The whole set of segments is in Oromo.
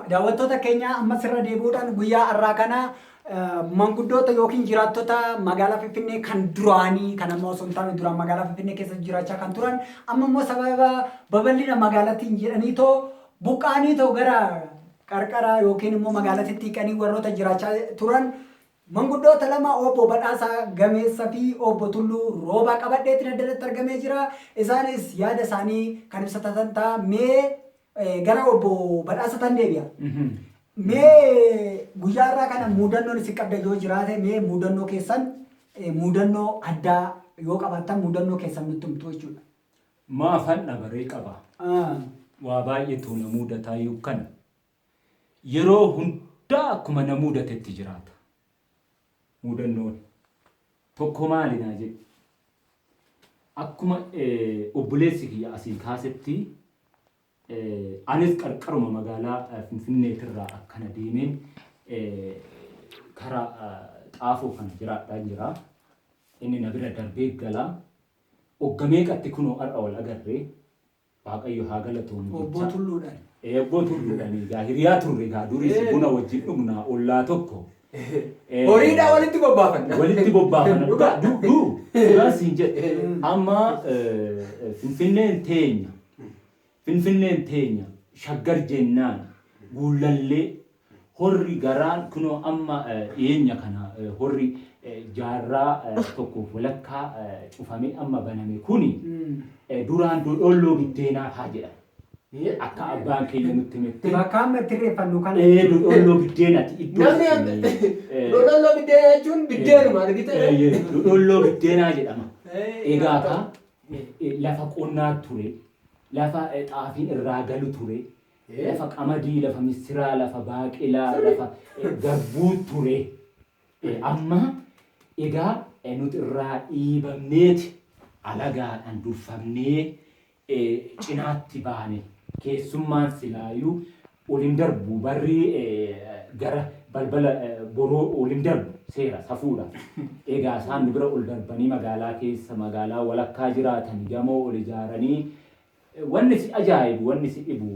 Daawwattoota keenya, ammas irra deebi'uudhaan guyyaa har'aa kana manguddoota yookiin jiraattota magaalaa Finfinnee kan duraanii, kan amma osoo hin taane duraan magaalaa Finfinnee keessa jiraachaa kan turan, amma immoo sababa babal'ina magaalaatiin jedhanii too buqqa'anii too gara qarqara yookiin immoo magaalatti xiqqanii warroota jiraachaa turan manguddoota lama, Obbo Badhaasaa Gameessa fi Obbo Tulluu Roobaa qabadheetiin addanatti argamee jira. Isaanis yaada isaanii kan ibsatan ta'a. Mee gara Obbo Badhaasa tan deebi'a. Mee guyyaa irraa kana mudannoon isin qabda yoo jiraate, mee mudannoo keessan, mudannoo addaa yoo qabaattan, mudannoo keessan nutti himtu jechuudha. Maafan dhabaree qaba. Waa baay'eetu na mudataa kana. Yeroo hundaa akkuma na mudatetti jiraata. Mudannoon tokko maali naa jedhi. Akkuma obboleessi kiyya asii kaasetti, anis qarqaruma magaalaa Finfinneetirraa akkana deemeen karaa Xaafoo kana jiraadhaa jira. Inni na bira darbee gala. Ogga meeqatti kunoo har'a wal agarree, Waaqayyo haa galatoomu. Obbo jecha. Tulluudhaan. Obbo Tulluudhaan egaa hiriyaa turre, egaa duris buna wajjin dhugnaa, ollaa tokko. Horiidhaa walitti bobbaafanna. Walitti bobbaafanna. Dhugaa dhugaa siin jedhe. Amma Finfinneen teenya. Finfinneen teenya Shaggar jennaan Guullallee horri garaan kunoo amma dhiyeenya kana horri jaarraa tokkoof walakkaa cufamee amma baname kuni duraan Dodholloo Biddeenaa faa jedhama. Akka abbaan keenya nutti himetti. Bakka amma itti irreeffannu kana. Dodholloo Biddeenati iddoo Namni Dodholloo Biddeenaa jechuun biddeenuma argite. Dodholloo Biddeenaa jedhama. Egaa ka lafa qonnaa ture, lafa xaafiin irraa galu ture, lafa qamadii, lafa missiraa, lafa baaqelaa, lafa garbuu ture. Amma egaa nuti irraa dhiibamneeti alagaadhaan durfamnee cinaatti baane. Keessummaan silaayuu ol hin darbu, barri gara balbala boroo ol hin darbu, seera safuudha. Egaa isaan nu bira ol darbanii magaalaa keessa, magaalaa walakkaa jiraatan, gamoo ol ijaaranii. Wanni si ajaa'ibu, wanni si dhibu,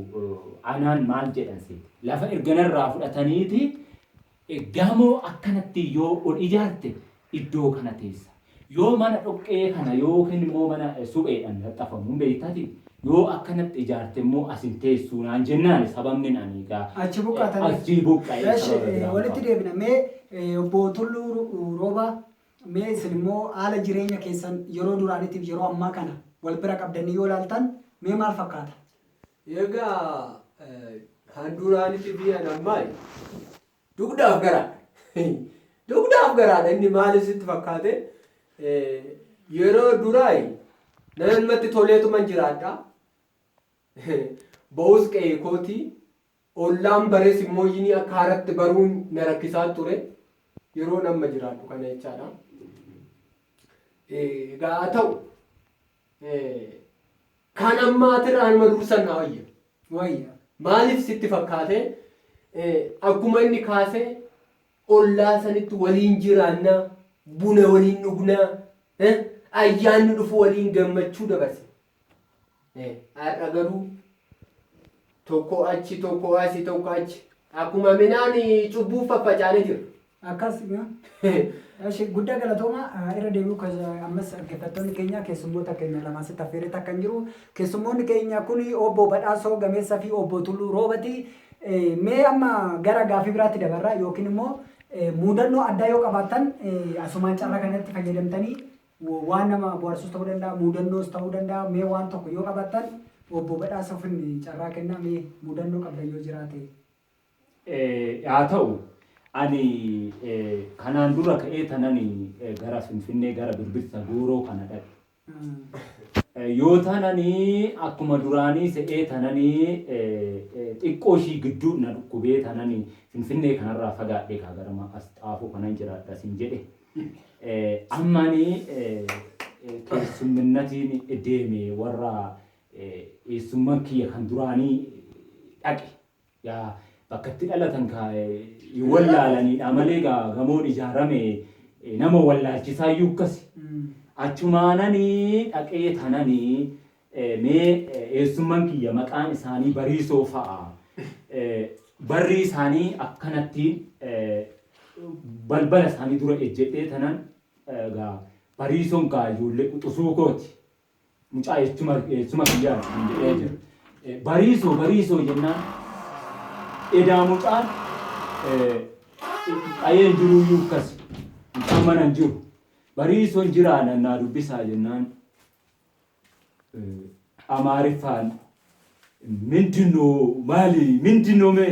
anaan maal jedhan seete? Lafa erganarraa fudhataniiti gamoo akkanatti yoo ol ijaarte iddoo kana teessa. Yoo mana dhoqqee kana yookiin immoo mana supheedhaan laxafamu hin beektati, yoo akkanatti ijaarte immoo as hin teessuu naan jennaan, sababni ani egaa Achi buqqaatanii. Achi buqqa'ee Eshi, sababa biraa walitti qaba. Deebina. Mee Obbo Tulluu Roobaa, mee isin immoo haala jireenya keessan yeroo duraaniitiif yeroo ammaa kana wal bira qabdanii yoo ilaaltan mee maal fakkaata? Egaa kan duraanitti fi kan ammaa dugdaaf garaadha. Dugdaaf garaadha. Inni maaliif sitti fakkaate? Yeroo duraa namatti toleetuman jiraadha. Ba'us qe'ee kootii ollaan barees immoo yinii akka haaratti baruun na rakkisaa ture. Yeroo amma jiraadhu kana jechaadha. Egaa haa ta'u, kan ammaatirraa anuma dursan naa wayya. Wayya. Maaliif sitti fakkaate? Akkuma inni kaasee ollaa sanitti waliin jiraannaa, buna waliin dhugnaa, ayyaanni dhufu waliin gammachuu dabarse. Har'a garuu tokko achi, tokko asi, tokko achi, akkuma midhaan cubbuu faffacaanee jira. Akkas. Eshi, guddaa galatooma. Irra deebi'u ammas dhaggeeffattoonni keenya, keessummoota keenya lama asitti affeeree takka hin jiru. Keessummoonni keenya kun Obbo Badhaasoo Gameessa fi Obbo Tulluu Roobati. Mee amma gara gaafii biraatti dabarra, yookiin immoo mudannoo addaa yoo qabaattan asumaan carraa kanatti fayyadamtanii waan nama bohaarsus ta'uu danda'a, mudannoos ta'uu danda'a. Mee waan tokko yoo qabaattan Obbo Badhaasoof carraa kennaa, mee mudannoo qabdan yoo jiraate. Haa ta'u, ani kanaan dura ka'ee tanan gara Finfinnee, gara Birbirsa Gooroo kana dhaqe. Yoo taananii akkuma duraanii se'ee tananii xiqqoo ishii gidduu na dhukkubee tananii Finfinnee kanarraa fagaadhe, kaa gara as Xaafoo kanan jiraadha sin jedhe. Amma ani keessumminnatiin deeme, warra eessumman kiyya kan duraanii dhaqe. Yaa bakka itti dhalatan ka hin wallaalanidha malee, gaa gamoon ijaarame nama wallaalchisaa iyyuu akkasi. Achumaananii dhaqee tananii mee eessumman kiyya maqaan isaanii Bariisoo fa'a. Barri isaanii akkanatti balbala isaanii dura ejjedhee tanan egaa bariisoon gaa ijoollee quxisuu kooti. Mucaa eessuma kiyyaati kan jedhee jira. Bariisoo bariisoo jennaan edaa mucaan qayeen jiruyyuu akkas mucaan mana hin jiru. Bariisoon jiraa nannaa dubbisaa jennaan Amaariffaan mindinoo maali mindinoo mee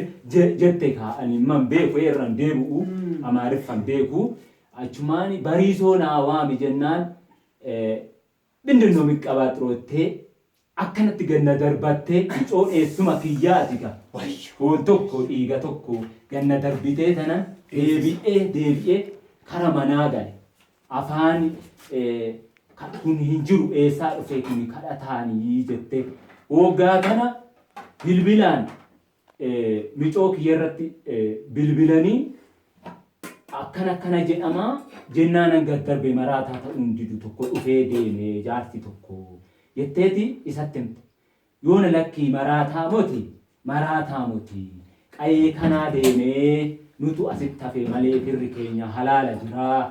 jette kaa ani man beeku irraan deebi'u Amaariffaan beeku achumaan bariisoo naa waami jennaan mindinoo miqqabaaxiroottee akkanatti ganna darbattee mucoo eessuma kiyyaati ka foon tokko dhiiga tokko ganna darbitee tanan deebi'ee deebi'ee kara manaa gale. Afaan kun hin jiru eessaa dhufe kun kadhataanii jettee woggaa kana bilbilaan micoo kiyya irratti bilbilanii akkana akkana jedhamaa jennaanan gad darbe maraataa ta'uun didu tokko dhufee deeme jaarsi tokko jetteeti isatti himte. Yoona lakkii maraataa moti maraataa moti qayee kanaa deemee nutu asitti hafe malee firri keenya halaala jiraa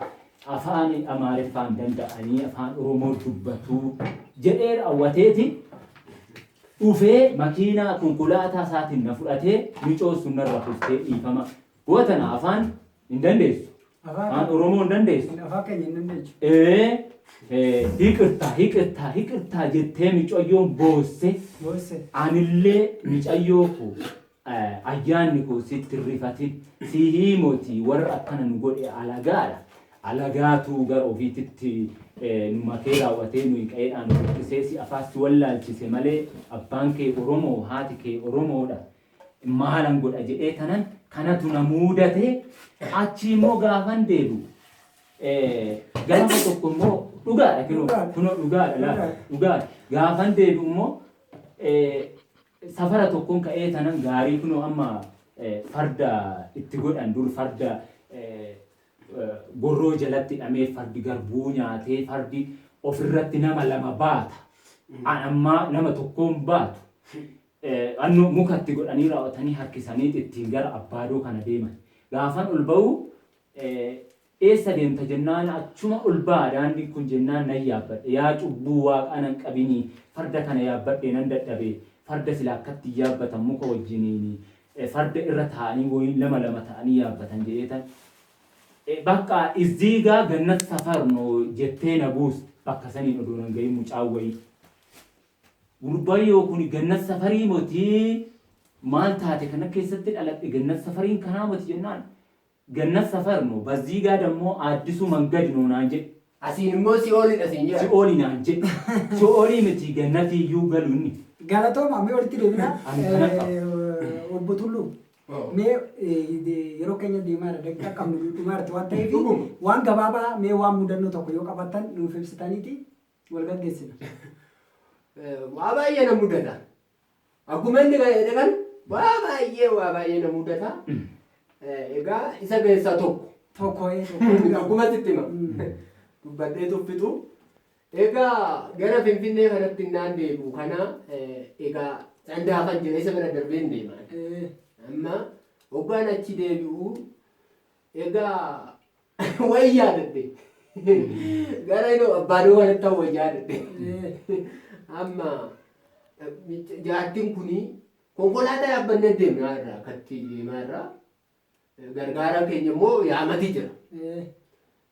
afaan Amaariffaan danda'anii afaan Oromoo dubbatu jedhee raawwateeti dhufee makiinaa konkolaataa isaatiin na fudhatee micoo sun narra kuftee dhiifama. Gootana afaan hin dandeessu. Afaan Oromoo hin dandeessu. Afaan keenya hin dandeessu. Ee hiqirtaa hiqirtaa hiqirtaa jettee micayyoon boosse. Boosse. Anillee micayyoo koo ayyaanni koo sitti rifatin si hiimoti warra akkana nu godhe alagaadha. Alagaatu gara ofiititti nu makee raawwatee nuyi qa'eedhaan nu buqqisee si afaas si wallaalchise malee abbaan kee Oromoo haati kee Oromoodha. Maalan godha jedhee tanan kanatu na muudate achi immoo gaafan deebi'u gaafa tokko immoo dhugaadha kunoo kunoo dhugaadha laata dhugaadha gaafan deebi'u immoo safara tokkoon ka'ee tanan gaarii kunoo amma farda itti godhan dur farda gorroo jalatti hidhamee fardi garbuu nyaatee fardi ofirratti nama lama baata. An ammaa nama tokkoon baatu. Annu muka itti godhanii raawwatanii harkisanii ittiin gara abbaadoo kana deeman. Gaafan ol ba'u eessa deemta jennaan achuma ol ba'a daandiin kun jennaan nan yaabbadhe. Yaa cubbuu waaqaa nan qabinii farda kana yaabbadhe nan dadhabe. Farda sila akkatti yaabbatan muka wajjiniini farda irra taa'anii wayiin lama lama ta'anii yaabbatan jedheetan. Bakka izziigaa gannat safar no jettee na buuste bakka saniin odoo nan gahin mucaan wayii. Gurbayyoo kun gannat safarii motii maal taate kana keessatti dhaladhe gannat safariin kanaa moti jennaan gannat safar no bazziigaa dammoo aaddisuu mangad no naan jedhe. Asiin immoo si'oolidha siin jedha. Si'ooli naan jedhe. Si'oolii miti gannatii iyyuu galu inni. Galatooma mee walitti deebina. Ani kana qaba. Obbo Tulluu. Mee yeroo keenya deemaa jira daqiiqaa qabnu dhumaa jirti waan ta'eef Dhuguma. waan gabaabaa mee waan mudannoo tokko yoo qabaattan nuuf ibsitaniiti wal gaggeessina. Waa baay'ee na mudata. Akkuma inni jedhe kan waa baay'ee waa baay'ee na mudata. Egaa isa keessaa tokko. Tokko tokko. Akkuma sitti hima. Dubbadhee tuffitu. Egaa gara Finfinnee kanatti innaan deebi'u kana egaa Sandaafan jira isa bira darbee hin deemaan. Amma hoggaan achi deebi'u egaa wayi yaadadhe. Gara inni abbaadoo kanatti wayi yaadadhe. Amma jaartiin kuni konkolaataa yaabbannee deemnaa irraa akkatti deemaa irraa gargaaraan keenya immoo yaamati jira.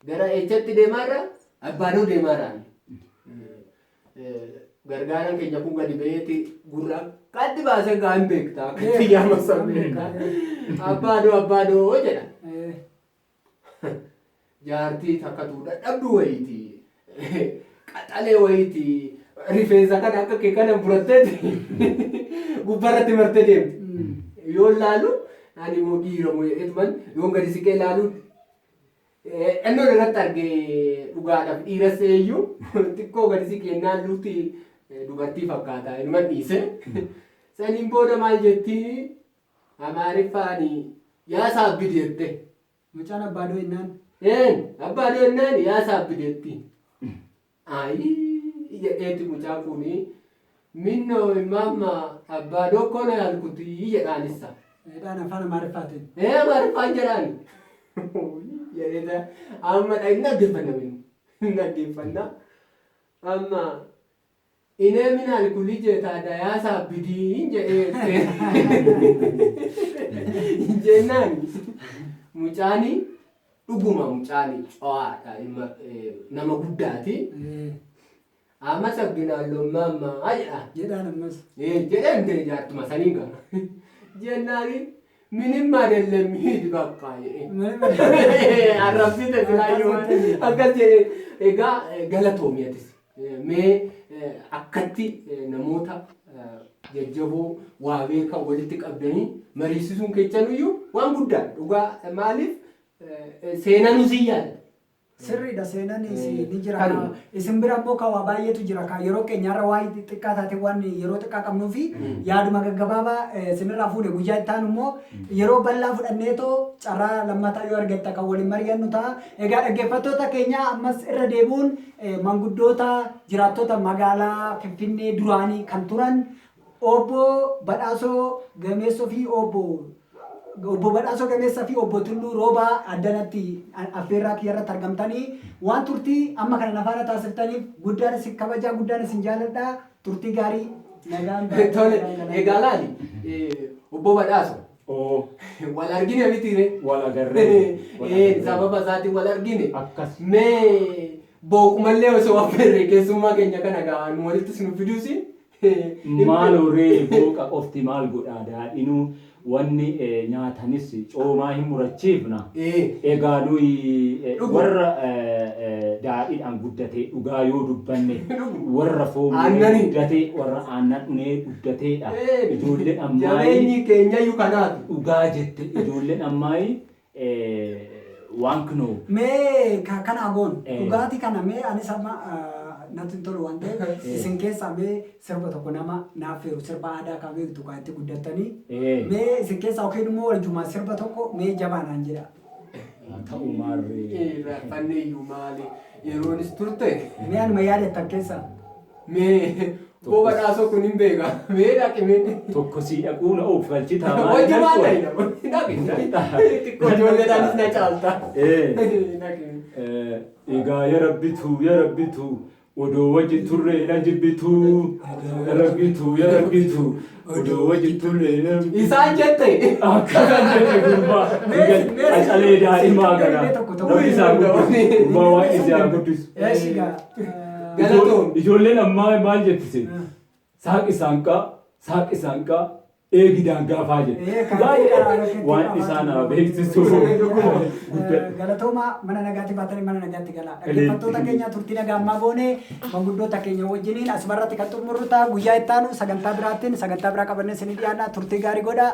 Gara eechatti deemaa irraa abbaadoo deemaa irraa. Gargaaraan keenya kun gadi ba'eeti gurra qaddi baasee gaa hin beekta akkatti yaama san beeka. Abbaadoo abbaadoo jedha. Jaartii takkatu dadhabdu wayiiti. Qaxalee wayiiti. Rifeensa kana akka kee kana muratteeti gubbarratti martee deemti. Yoo laalu ani immoo dhiira moo jedheetuman yoon gadi siqee laalu dhannoon irratti argee dhugaadhaaf dhiiras eeyyuu xiqqoo gadi siqee naan luuti dubartii fakkaata inuman dhiise. Saniin booda maal jetti Amaariffaani yaa saabbidi jette. Mucaan abbaadoo jennaan. Een abbaadoo jennaan yaa saabbidi jetti. Ayii jedheeti mucaan kuni minnoo immaamma abbaadoo koo na yaalkuti jedhaanissa. Dhaan afaan Amaariffaatiin. Ee Amaariffaan jedhaan. Jedhee amma hin dhaggeeffanna hin dhaggeeffanna. Amma inee min alkulii jeetaa dayaasaa bidiin jedhee jennaan mucaani dhuguma mucaani co'aadha ilma nama guddaati. Amma sabbinaalloon maammaa jedha. Jedhaan ammas. Jedheen ta'e jaartuma saniin qaba. Jennaani minim adelem hid bakka jedhee. Arrabsite silaayyuu akkas jedhee egaa galatoomi atis. Mee akkatti namoota jajjaboo waa beekan walitti qabdanii mariisisuun keessanuyyuu waan guddaadha. Dhugaa maaliif seenaan si yaadata. Sirriidha seenaan ni jira. Kanuma. Isin bira immoo kan waa baay'eetu jira. Kan yeroo keenyarra waa xiqqaa taate waan yeroo xiqqaa qabnuu fi yaaduma gaggabaabaa isinirraa fuune guyyaa itti aanu immoo yeroo bal'aa fudhanneetoo carraa lammataa yoo argatta kan waliin mari'annu ta'a. Egaa dhaggeeffattoota keenya ammas irra deebi'uun manguddoota jiraattota magaalaa Finfinnee duraanii kan turan obbo Badhaasoo Gameessoo fi obbo Badhaasoo Gameessaa fi obbo Tulluu Roobaa addanatti affeerraa kiyya irratti argamtanii waan turtii amma kana nafaana taasiftaniif guddaan isin kabajaa guddaan isin jaaladha turtii gaarii nagaan Tole egaa laali obbo Badhaasoo Oo wal argine miti ree. wal agarree. Wal agarree. Sababa isaatiin wal argine. Akkas. Mee booqumallee osoo affeerre keessummaa keenya kana gaa nu walitti nu fiduusi. Maal horee booqa qofti maal godhaa daadhinuu wanni nyaatanis coomaa hin murachiifna. Egaa nuyi Dhuguma. warra daadhiidhaan guddatee dhugaa yoo dubbanne warra foon Aannanii. guddatee warra aannan dhunee guddateedha. Ijoolleen ammaayii Jabeenyi keenyayyuu kanaatu. dhugaa jette ijoolleen ammaayii waan kunoo Mee kana goon dhugaatii kana mee anis amma natti hin tolu waan ta'eef isin keessaa mee sirba tokko nama naaf feeru sirba aadaa kan beektu kan itti guddattanii mee isin keessaa yookiin immoo waljumaa sirba tokko mee jabaa naan jedha. Ta'u maarree. Raffannee iyyuu maali yeroonis turte. Mee anuma yaadattan keessaa. Mee obbo Badhaasoo kun hin beeka. Mee dhaqi mee. Tokko sii dhaquu na oof galchitaa Wajji maal ta'e dhaqi. Xiqqoo ijoolleedhaanis na caalta. Dhaqi. Egaa ya rabbitu ya rabbitu odoo wajji turre na jibbitu ya rabbitu ya rabbitu odoo wajji turre na jibbitu. Isaan jette. Akkasan jette gurbaa. Qacalee daa'imaa kana. Rabbi isaa guddisu. Gurbaa waan isaa guddisu. Eeshi gaa. Galatoom. Ijoolleen ammaa maal jettise? Saaqi saanqaa saaqi saanqaa eegidaan gaafaa jedhe. Baay'ee waan isaan beeksisu. Galatooma mana nagaatti baatanii mana nagaatti galaa. Dhaggeeffattoota keenya turtii nagaa ammaa goone manguddoota keenya wajjiniin asumarratti kan xumurru ta'a. Guyyaa itti aanu sagantaa biraattiin sagantaa biraa qabannee isinii dhiyaanna turtii gaarii godhaa.